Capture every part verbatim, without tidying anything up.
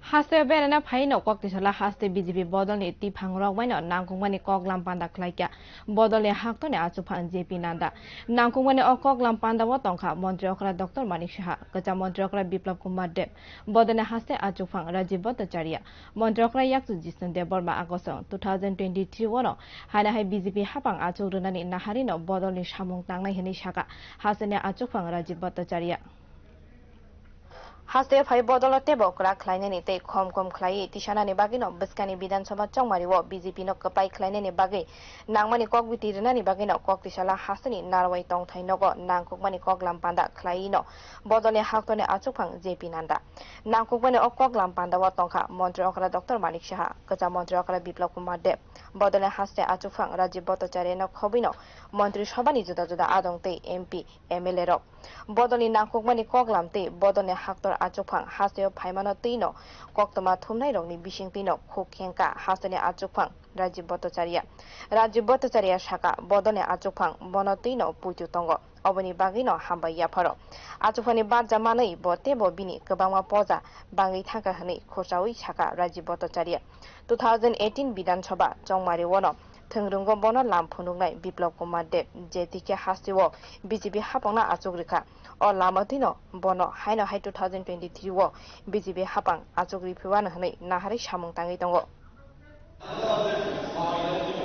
Haste beraina phaino kok tisala haste B J P bodolni tiphang rok baino nangkukmani koklam panda khlaikha bodolni haktorni achukphang J P Nanda. Nangkukmani o koklam pandao tongkha montri okra Doctor Manik Saha, kwcham montri okra Biplab Kumar Deb, bodolni haste achukphang Rajiv Bhattacharya, montri okra yakchu Jisnu Debbarma. Agosong two thousand twenty-three ono haino hai B J P hapang achuk rwnani naharino bodolni samung tangnai hwnwi sakha hasteni achukphang Rajiv Bhattacharya. Haste phai bodolo tebo kwrak khlainani tei khom khom khlaiwi tisanani bagwino bwskangni Bidhan Sabha chongmario B J P no kwplai khlainani bagwi nangmani kok biti rwnani bagwino kok tisala hasteni narwai tongthai nogo nangkukmani koklam panda khlaiwino bodolni haktorni achukphang J P Nanda. Nangkukmani o koklam pandao tongkha montri okra Doctor Manik Saha, kwcham montri okra Biplab Kumar Deb, bodolni haste achukphang Rajiv Bhattacharya no khobwino montri sabhani juda juda adong tei M P, M L A rok. Bodolni nangkukmani koklam tei bodolni haktor achukphang hasteo phaimano twino koktwma thumnairokni bisingtwino khuk khengkha hasteni achukphang Rajiv Bhattacharya. Rajiv Bhattacharya sakha, bodolni achukphang bono twino puitu tongo, oboni bagwino hambai yapharo. Achukphani barja manwi bo tebo bini kwbangma poja bangwi thangkha hwnwi khursaui sakha Rajiv Bhattacharya. Two thousand eighteen Bidhan Sabha chongmario no thwngrwngo bono lam phunuknai Biplab Kumar Deb, je tikhe hasteo B J P hapangno achuk rwkha. O lama twino bono haino hai two thousand twenty-three o B J P hapang achuk riphiwano hwnwi naharwi samung tangwi tongo.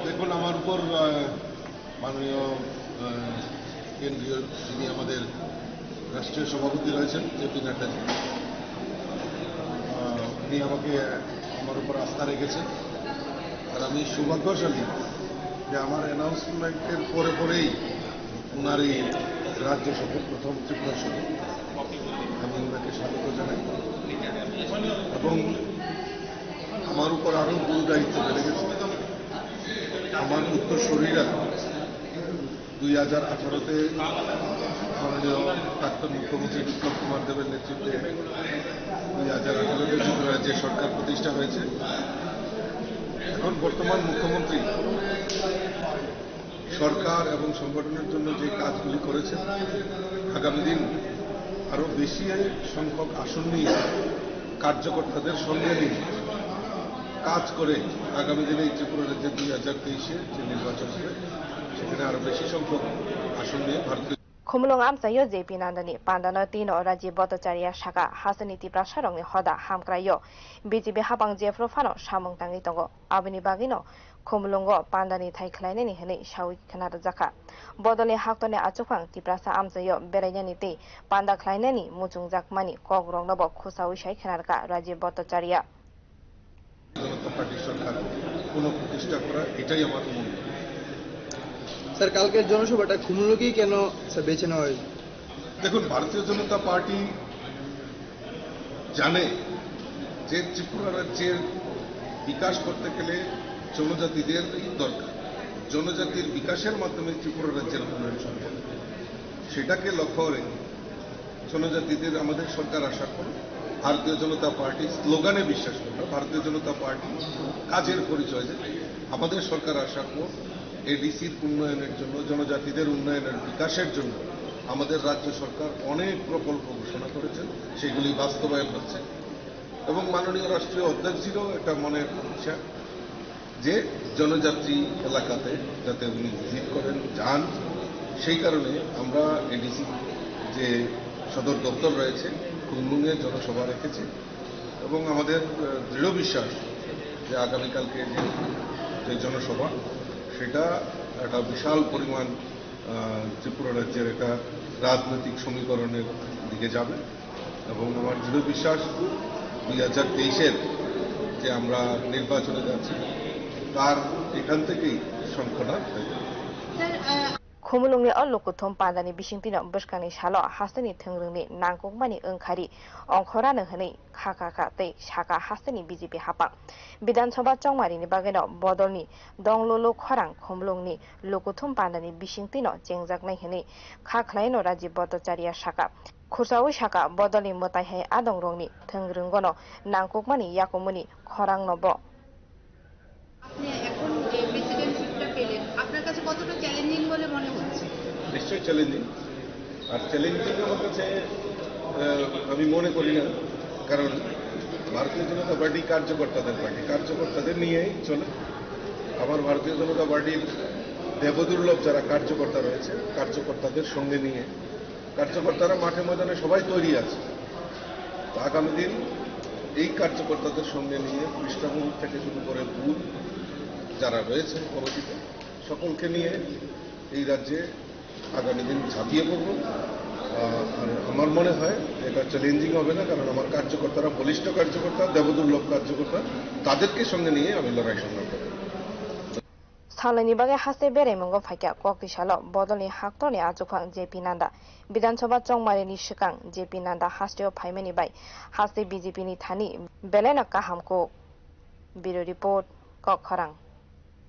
দেখুন, আমার উপর, আহ, মাননীয়, আহ, কেন্দ্রীয় যিনি আমাদের রাষ্ট্রীয় সভাপতি রয়েছেন, জে পি নাড্ডাজি, আহ, উনি আমাকে, আমার উপর আস্থা রেখেছেন। আর আমি সৌভাগ্যশালী যে আমার অ্যানাউন্সমেন্টের পরে পরেই ওনার এই রাজ্য সফর, প্রথম ত্রিপুরা সফর। আমি ওনাকে স্বাগত জানাই এবং আমার উপর আরও গুরু দায়িত্ব বেড়ে গেছে। আমার উত্তরসূরিরা দুই হাজার আঠারোতে মাননীয় প্রাক্তন মুখ্যমন্ত্রী বিপ্লব কুমার দেবের নেতৃত্বে দুই হাজার আঠারোতে ত্রিপুরা রাজ্যে সরকার প্রতিষ্ঠা হয়েছে। এখন বর্তমান মুখ্যমন্ত্রী সরকার এবং সংগঠনের জন্য যে কাজগুলি করেছেন, আগামী দিন আরও বেশি সংখ্যক আসন নিয়ে কার্যকর্তাদের সঙ্গে নিয়ে কাজ করে আগামী দিনে এই ত্রিপুরা রাজ্যে দুই হাজার তেইশে যে নির্বাচন হবে, সেখানে আরও বেশি সংখ্যক আসন নিয়ে ভারতীয় Khumulwng amchaio J P Nandani pandano tino Rajiv Bhattacharya sakha, hasteni Tiprasarokni hoda hamkraio B J P hapang jephru phano samung tangwi tongo. Aboni bagwino Khumulwngo pandani thai khlainani hwnwi sawi khna rwjakha. Bodolni haktorni achukphang Tiprasa amchaio berainani tei panda khlainani muchungjakmani kokroknobo khursawi sai khna rwkha Rajiv Bhattacharya. জনতা পার্টির সরকার পুনঃপ্রতিষ্ঠা করা, এটাই আমার মূল লক্ষ্য। স্যার, কালকের জনসভাটা খুমুলুকি কেন, স্যার, বেছে নেওয়া হয়েছে? দেখুন, ভারতীয় জনতা পার্টি জানে যে ত্রিপুরা রাজ্যের বিকাশ করতে গেলে জনজাতিদেরই দরকার। জনজাতির বিকাশের মাধ্যমে ত্রিপুরা রাজ্যের উন্নয়ন সম্ভব। সেটাকে লক্ষ্য রেখে জনজাতিদের আমাদের সরকার আশা করে। ভারতীয় জনতা পার্টি স্লোগানে বিশ্বাস করে না, ভারতীয় জনতা পার্টি কাজের পরিচয় দেয়। আমাদের সরকার আশা করে এডিসির উন্নয়নের জন্য, জনজাতিদের উন্নয়নের বিকাশের জন্য আমাদের রাজ্য সরকার অনেক প্রকল্প ঘোষণা করেছেন, সেগুলি বাস্তবায়ন হচ্ছে। এবং মাননীয় রাষ্ট্রীয় অধ্যক্ষজিরও এটা মনের ইচ্ছা যে জনজাতি এলাকাতে যাতে উনি ভিজিট করেন, যান। সেই কারণে আমরা এডিসি যে সদর দপ্তর রয়েছে, খুমলুঙে জনসভা রেখেছি এবং আমাদের, আহ, দৃঢ় বিশ্বাস যে আগামীকালকে যে, যে জনসভা, সেটা একটা বিশাল পরিমাণ, আহ, ত্রিপুরা রাজ্যের একটা রাজনৈতিক সমীকরণের দিকে যাবে। এবং আমার দৃঢ় বিশ্বাস, দুই হাজার তেইশের যে আমরা নির্বাচনে যাচ্ছি, তার এখান থেকেই শঙ্খটা হয়ে যাবে। স্যার, আহ, Khumulwngni o lukuthum pandani bisingtwino bwskangni salo hasteni thwngrwngni nangkukmani wngkhari ongkhorano hwnwi kha kha kha tei sakha hasteni B J P hapang. Bidhan Sabha chongmarini bagwino bodolni donglolo khorang Khumulwngni lukuthum pandani bisingtwino chengjaknai hwnwi kha khlaino Rajiv Bhattacharya sakha. Khursaui sakha, bodolni mwtai hai adongrokni thwngrwngono nangkukmani yakumuni khorangno bo. আপনি এখন যে প্রেসিডেন্টশিপটা পেলেন, আপনার কাছে কতটা চ্যালেঞ্জিং বলে মনে হচ্ছে? নিশ্চয়ই চ্যালেঞ্জিং। আর চ্যালেঞ্জিং আমার কাছে, আহ, আমি মনে করি না, কারণ ভারতীয় জনতা পার্টি কার্যকর্তাদের পার্টি, কার্যকর্তাদের নিয়েই চলে। আমার ভারতীয় জনতা পার্টির দেবদুর্লভ যারা কার্যকর্তা রয়েছে, কার্যকর্তাদের সঙ্গে নিয়ে, কার্যকর্তারা মাঠে ময়দানে সবাই তৈরি আছে। তো আগামী দিন এই কার্যকর্তাদের সঙ্গে নিয়ে কৃষ্ণাঙ্গন থেকে শুরু করে বুথ যারা রয়েছে কমিটিতে, সকলকে নিয়ে এই রাজ্যে আগামী দিন ঝাঁপিয়ে পড়ব। আহ, আর আমার মনে হয় এটা চ্যালেঞ্জিং হবে না, কারণ আমার কার্যকর্তারা বলিষ্ঠ কার্যকর্তা, দেবদুর্লভ কার্যকর্তা, তাদেরকে সঙ্গে নিয়ে আমি লড়াই সংগ্রাম করব। Salnani bagwi haste beraimungo phaikha koktisalo bodolni haktorni achukphang J P Nanda. Bidhan Sabha chongmarini swkang J P Nanda hasteo phaimani bai haste B J P ni thani belaino kaham kuk. Bureau Report, Kokkhorang.